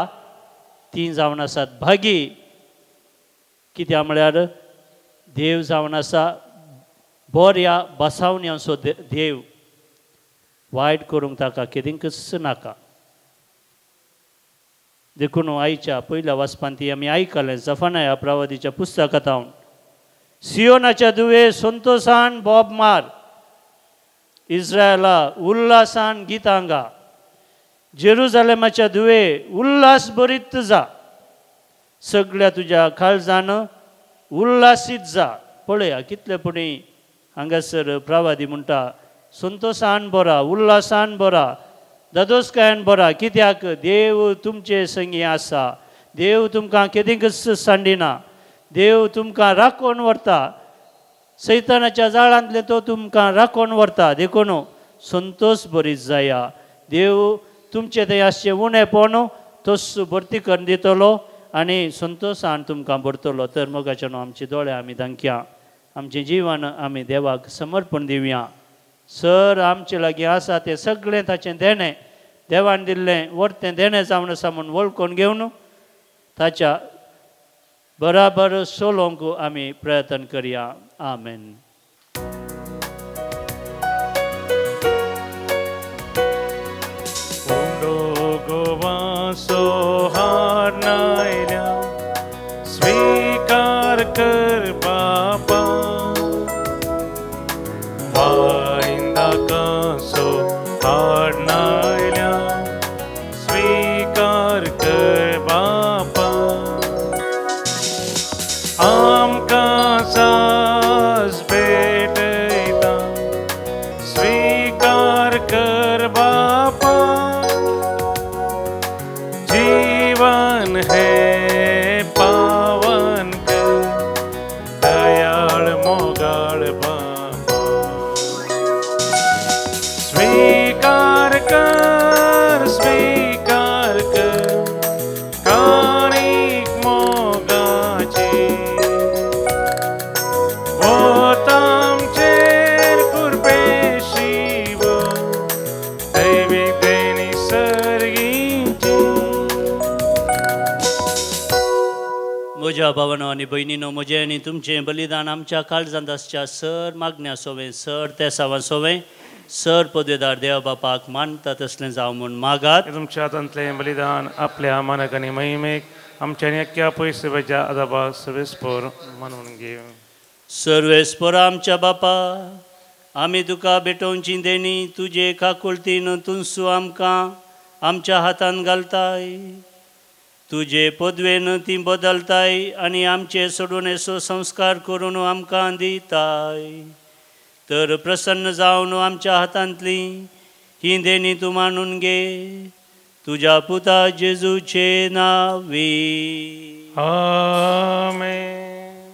ती जावन आसात भागी. कित्याक म्हळ्यार देव जावन आसा बऱ्या बसावण्यांचो देव, वायट करूंक ताका केदिंकच नाका. देखून आयच्या पयल्या वाचपांत ती आमी आयकलें जफानाया प्रवादीच्या पुस्तकांत हांव, सियोनाच्या दुवे संतोशान बोब मार, इस्रायला उल्हासान गितां गा, जेरुजालेमाच्या दुवे उल्हास भरीत जा, सगळ्या तुज्या काळजान उल्हासीत जा. पळया कितले पुणी हांगासर प्रवादी म्हणटा संतोशान बरा, उल्हासान बरा, दादोसकायान बरा. कित्याक देव तुमचे संगी आसा, देव तुमकां केदींकच सांडिना, देव तुमकां राखोवन व्हरता. सैतानाच्या जाळांतले तो तुमकां राखोवन व्हरता. देखून संतोश बरीत जाया. देव तुमचे थंय आसचें उणेपण तस भरती करून दितलो आनी संतोशान तुमकां भरतलो. तर मोगाच्यान आमचे दोळे आमी धांकया, आमचें जिवन आमी देवाक समर्पण दिवया. सर आमचे लागीं आसा तें सगळें ताचें देणें, देवान दिल्लें वर्तें देणें जावन आसा म्हूण वळखून घेवन ताच्या बराबर चलोवंक आमी प्रयत्न करया. आमेन. गोवासो हार नायल्या स्वीकार कर बापा, वायंदाकासो हार नायल्या स्वीकार कर बापा, आमकां सास भेटयता स्वीकार कर बापा, जीवन है पावन कर दयाळ मोगाळ बापा, स्वीकार कर स्वीकार कर काणीक मोगाची, वत आमचेर कृपेशिव दैवी देणी सर्गीची. म्हज्या भावानो आनी भयणीनो, म्हजें आनी तुमचें बलिदान आमच्या काळजांत आसच्या सर मागण्या सोवें, सर तेसावां सोवें, सर पदवेदार देवा बापाक मानता तसलें जावं म्हूण मागात. तुमच्या हातांतलें बलिदान आपल्या मानक आनी महिमेक आमच्या आनी अख्ख्या पयसुब्याच्या आदाबा सर्वेस्पोर मानून घेव. सर्वेस्पोरा आमच्या बापा, आमी तुका भेटोवची देणी तुजे काकुळतीन तुनसू आमकां आमच्या हातान घालताय. तुजे पदवेन ती बदलताय आनी आमचे सोडवणेचो संस्कार करून आमकां दिताय. तर प्रसन्न जावन आमच्या हातांतली ही देणी तूं मानून घे, तुज्या पुता जेजूचे नावी. आमेन.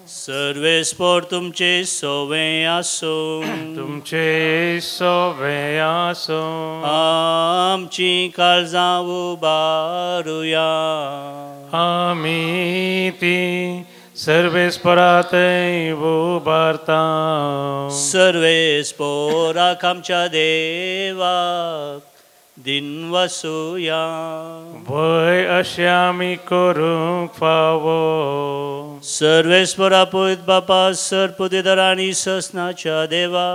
सर्वेस्पोर तुमचे सोवे आसूं. तुमचे सोवे आसूं. आमची काळजां उबारुया. आमी ती सर्वेस्परातय उबारता. सर्वेस्पोराक आमच्या देवाक दिन वसुया. भंय अशें आमी करूंक फावो. सर्वेस्परा पयत बापा, सर पदवेदार आनी ससनाच्या देवा,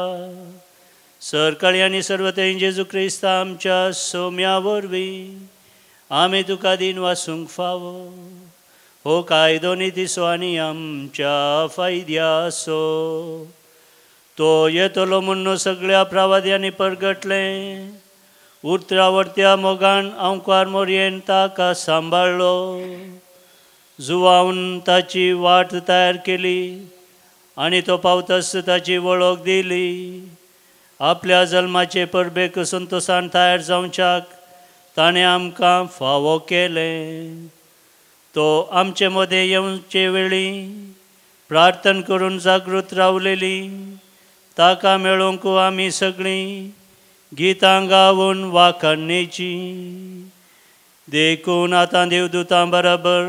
सरकाळी आनी सर्वते जेजू क्रिस्ता आमच्या सोम्या वरवीं आमी तुका दिन वासूंक फावो. हो कायदो नितीचो आनी आमच्या फायद्याचो. तो येतलो म्हूण सगळ्या प्रवाद्यांनी परगटलें. उतरावर्त्या मोगान अंकार मोरयेन ताका सांबाळ्ळो. जुवावन ताची वाट तयार केली आनी तो पावतस ताची वळख दिली. आपल्या जल्माचे परबेक संतोशान तयार जावच्याक ताणें आमकां फावो केलें. तो आमचे मदें येवचे वेळी प्रार्थना करून जागृत रावलेली ताका मेळोवंक आमी सगळीं गितां गावन वाखाणेची. देखून आतां देवदूतां बराबर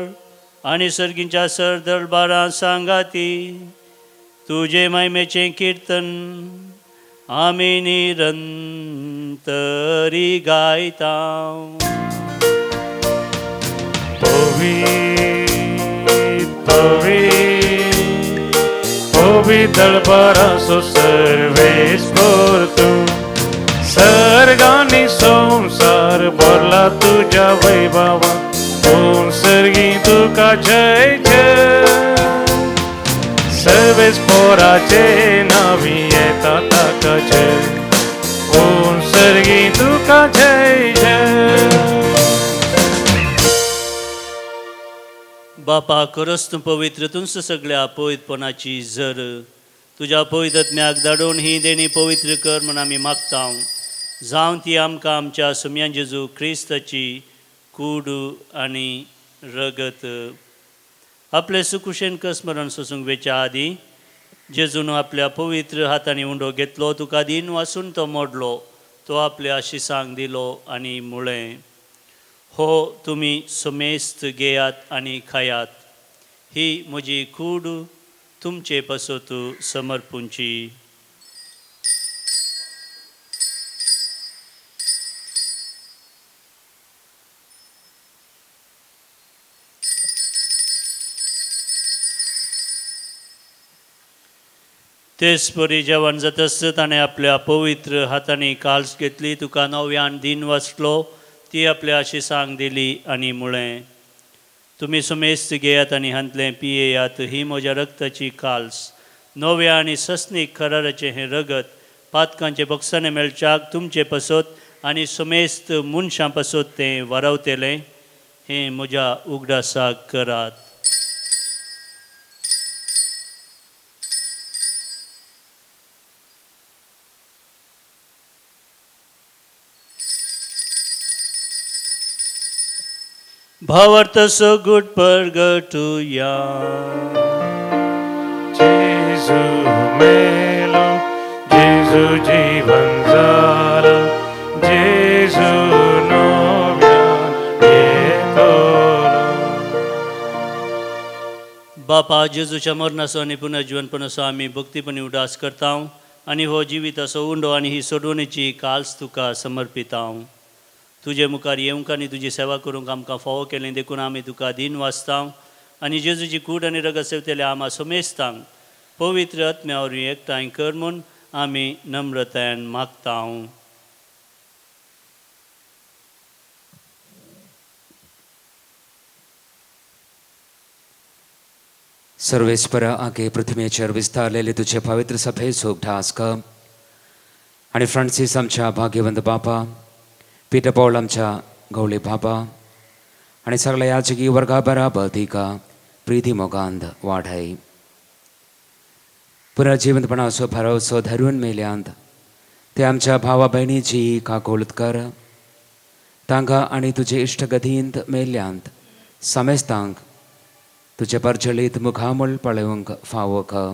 आनी सर्गींच्या सर दरबारां सांगाती तुजे महिमेचें किर्तन आमी निरंतरी गायता. पवित्र पवित्र दरबाराचो सर्वेस्पोर तूं, सर्गांनी संवसार भरला तुज्या वैभवा, पूण सर्गी तुका जय जय. सर्वेस्पोराचे नावी येता ताका जय, पूण सर्गी तुका जय जय. बापा, खरोच तूं पवित्र, तुमचं सगळ्या पवित्रपणाची जर तुज्या पवित्रत्म्याक धाडून ही देणी पवित्र कर म्हूण आमी मागता. जावं ती आमकां आमच्या सुम्यान जेजू क्रिस्ताची कूड आनी रगत. आपले सुकुशेन कसमरण सोसूंक वेच्या आदीं जेजून आपल्या पवित्र हातांनी उंडो घेतलो, तुका दिन वासून तो मोडलो, तो आपल्या शिसांक दिलो आनी म्हळें, हो तुमी समेस्त घेयात आनी खायात, ही म्हजी कूड तुमचे पासत समर्पूंची. तेच परी जेवण जातासत ताणें आपल्या पवित्र हातांनी काल्स घेतली, तुका नव्यान दिन वाचलो, ती आपल्या शिसांक दिली आनी म्हळें, तुमी समेस्त घेयात आनी हांतलें पियेयात, ही म्हज्या रक्ताची काल्स, नव्या आनी सस्नीक कराराचें हें रगत पातकांचे बक्षाने मेळच्याक तुमचे पासत आनी समेस्त मनशां पासत तें वारावतलें, हें म्हज्या उगडासाक करात. भावार्थ सगुट परगटुया. जेजू मेलो, जेजू जीवन जालो, जेजू नव्यान येतलो. बापा, जेजूच्या मरणाचो आनी पुनर्जीवनपणाचो आमी भक्तीपणी उदास करता आनी हो जिविताचो उंडो आनी ही सोडवणेची काल्स तुका समर्पिता. तुजे मुखार येवंक आनी तुजी सेवा करूंक आमकां फावो केलें देखून आमी तुका दिन वाचता आनी जेजूची कूड आनी रगत सेवतले आमा समेस्तांक पवित्र आत्म्या वरवीं एकठांय कर म्हूण आमी नम्रतायेन मागता. सर्वेस्परा आगे पृथ्वीचेर विस्तारलेले तुझे पवित्र सभेचो उगडास कर आनी फ्रांसीस आमच्या भाग्यवंत बापा, पीटर पॉल आमच्या गवळी बाबा आनी सगळ्या याजकी वर्गा बराबर तिका प्रिती मोगांत वाडय. पुनर्जिवंतपणाचो भरवसो धरून मेल्यांत ते आमच्या भावा भयणीची काकोळत कर, तांकां आनी तुजे इश्टगतींत मेल्ल्यांत समेस्तांक तुजे परजळीत मुखामूळ पळोवंक फावो कर.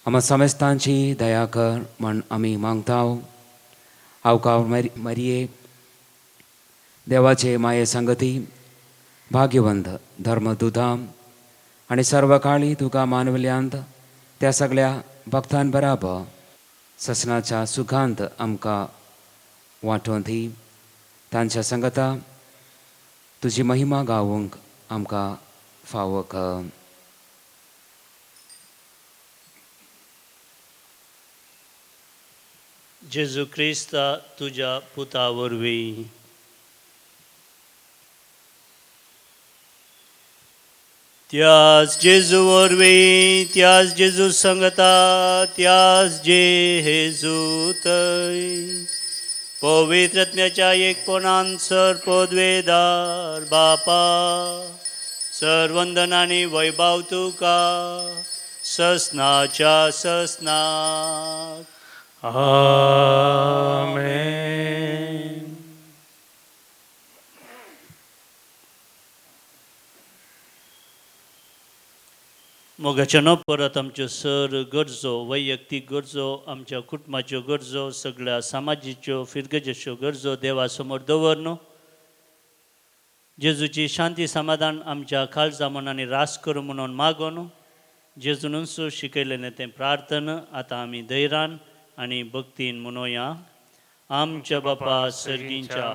आमा समेस्तांची दया कर म्हण आमी मागता. आवकाव मरिये, देवाचे माये संगती, भाग्यवंत धर्मदुतां आनी सर्वकाळी तुका मानवल्यांत त्या सगळ्या भक्तां बराबर ससनाच्या सुखांत आमकां वांटोवन दी. तांच्या संगता तुजी महिमा गावूंक आमकां फावो कर. जेजू क्रिस्ता तुज्या पुता वरवीं. त्याच जेजू वरवीं, त्याच जेजू संगता, त्याच जेजूतय पवित्र आत्म्याच्या एकपणान सर पदवेदार बापा, सरवंदन आनी वैभव तुका ससनाच्या ससनाक. आमेन. मोगाच्यानो परत आमच्यो सर गरजो, वैयक्तीक गरजो, आमच्या कुटुंबाच्यो गरजो, सगळ्या समाजीच्यो फिरगजेच्यो गरजो देवा समोर दवर न्हू. जेजूची शांती समाधान आमच्या काळजा मनांनी रास करूं म्हणून मागो न्हू. जेजूनूच शिकयलेलें तें प्रार्थना आतां आमी धैर्यान आनी भक्तीन म्हणोया. आमच्या बापा सर्गींच्या,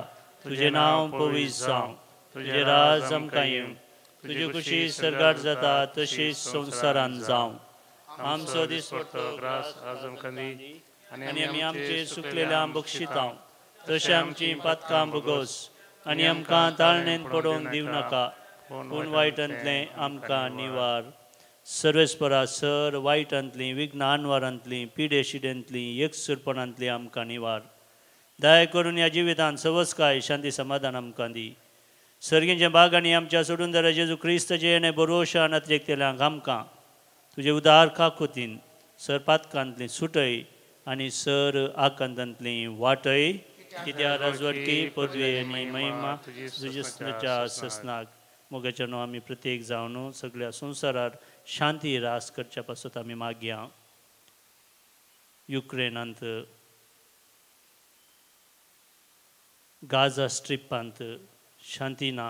तुजें नांव पवित्र जावं, तुजें राज आमकां येवं, तुजी खुशी सर्गार जाता तशीच संवसारान जावं. आमचो दिसपट्टो ग्रास आज आमकां दी आनी आमी आमचे सुकलेल्या बक्षितां तशें आमची पातकां भोगोस आनी आमकां ताळणेन पडोवंक दिवं नाका, पूण वायटांतलें आमकां निवार. सर्वेस्परा सर वायटांतलीं, विघ्न आनवारांतलीं, पिडे शिडेंतलीं, एकसुरपणांतलीं आमकां निवार. दया करून ह्या जिवितांत सवसकाय शांती समाधान आमकां दी. सर्गींच्या बागांनी आमच्या सोडून दरा जेजू क्रिस्ताचे येणे बरोशान अतिरेकतेल्यांक आमकां तुजे उदार काकुतीन सर पातकांतली सुटय आनी सर आकांतांतली वाटय. कित्याक राजवटकी पदवी आनी महिमा तुज्या ससनाक. मोगाच्या न्हू आमी प्रत्येक जावन सगळ्या संवसारार शांती रास करच्या पासत आमी मागया. युक्रेनांत, गाझा स्ट्रिपांत शांती ना,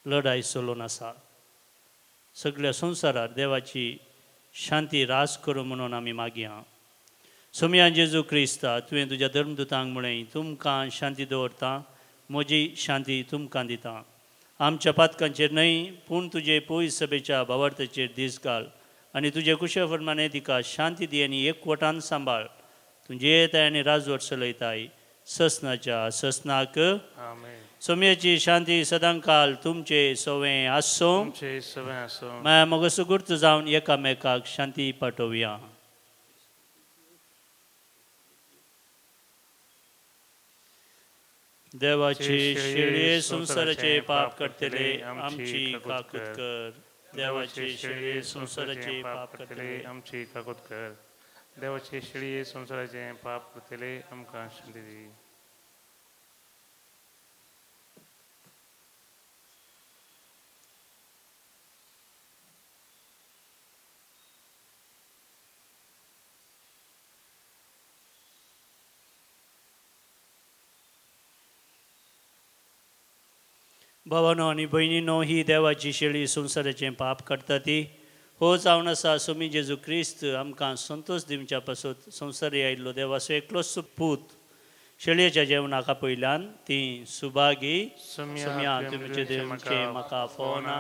लढाई चलून आसा. सगळ्या संवसारार देवाची शांती रास करूं म्हणून आमी मागया. सोमया जेजू क्रिस्ता, तुवें तुज्या धर्मदुतांक म्हळें, तुमकां शांती दवरता, म्हजी शांती तुमकां दिता. आमच्या पातकांचेर न्हय पूण तुजे पयस सभेच्या भावार्थाचेर दीस घाल आनी तुजे कुशे प्रमाणे तिका शांती दी आनी एकवटान सांबाळ. तुजें येताय आनी राजवट चलयताय ससनाच्या ससनाक. सोमयेची शांती सदांकाल तुमचे सवें आसूं. माया मगो सुगूर्त जावन एकामेकाक शांती पाठोवया. देवाची शेळये संवसाराचे पाप करतले आमची काकूत कर. देवाची शेळये संवसाराचे पाप करतले आमची काकूत कर. देवाची शेळये संवसाराचे पाप करतले आमकां शांती दी. भावानो आनी भयणीनो, ही देवाची शेळी संवसाराचें पाप करता ती हो जावन आसा सोमी जेजू क्रिस्त आमकां संतोश दिवच्या पासत संवसारी आयिल्लो देवाचो एकलोच पूत. शेळयेच्या जेवणाक आपयल्यान ती सुभागी. सोम्या तुमचे देवचे म्हाका फोना,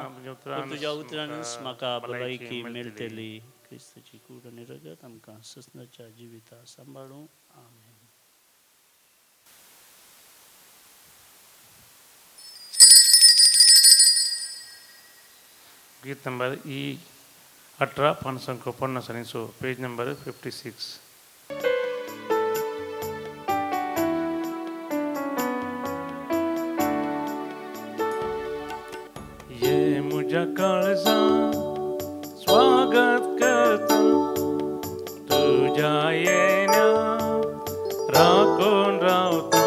तुज्या उतरानच म्हाका भलायकी मेळटली. क्रिस्ताची कूड आनी रगत आमकां ससनाच्या जिविता सांबाळूं. आमेन. गीत नंबर ई 18 550 आणि 100, पेज नंबर 56. ये मुझ्या काळजा स्वागत करता तुझ्या येण्या राखून रावता.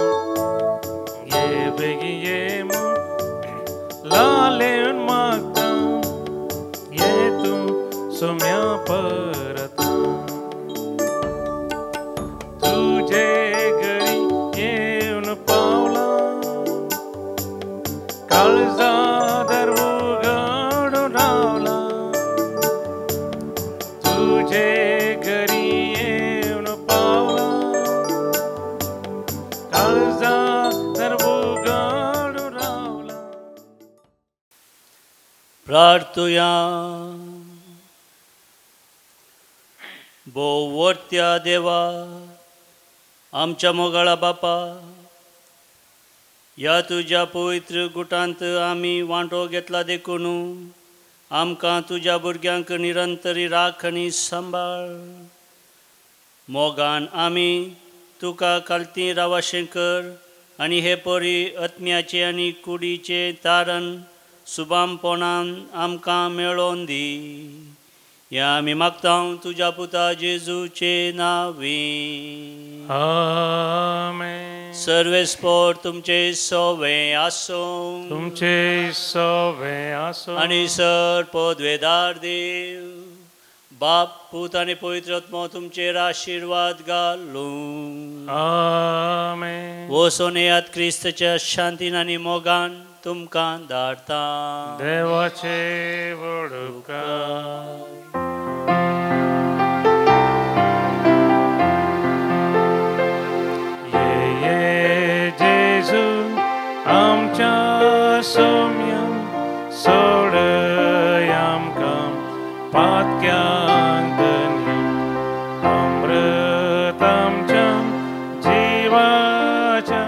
ये बेगी ये लालेवन मागता, ये तूं सोम्या परता. तुझे घरी येवन पावला, काळजा दर उघडून रावला. तुझे घरी येवन पावला, काळजा दर उघडून रावला. प्रार्थुया. भोवत्या देवा, आमच्या मोगाळा बापा, ह्या तुज्या पवित्र गुटांत आमी वांटो घेतला देखून आमकां तुज्या भुरग्यांक निरंतरी राख आनी सांबाळ. मोगान आमी तुका कालती रावाशें कर आनी हे परी आत्म्याचें आनी कुडीचें तारण सुबामपणान आमकां मेळोवन दी. ह्या आमी मागता तुज्या पुता जेजूचे नांवी. आमेन. सर्वेस्पोर तुमचे सोवे आसूं. तुमचे सोवे आसूं. आनी सर पदवेदार देव बाप पूत आनी पवित्र आत्मो तुमचेर आशिर्वाद घालूं. आमेन. वचून येयात क्रिस्तच्या शांतीन आनी मोगान तुमकां धाडटा. देवाचे व्हड उपकार. ये ये जेजू आमच्या सोम्या सोडय आमकां पातक्यांक धन्य अमृत आमच्या जिवाच्या.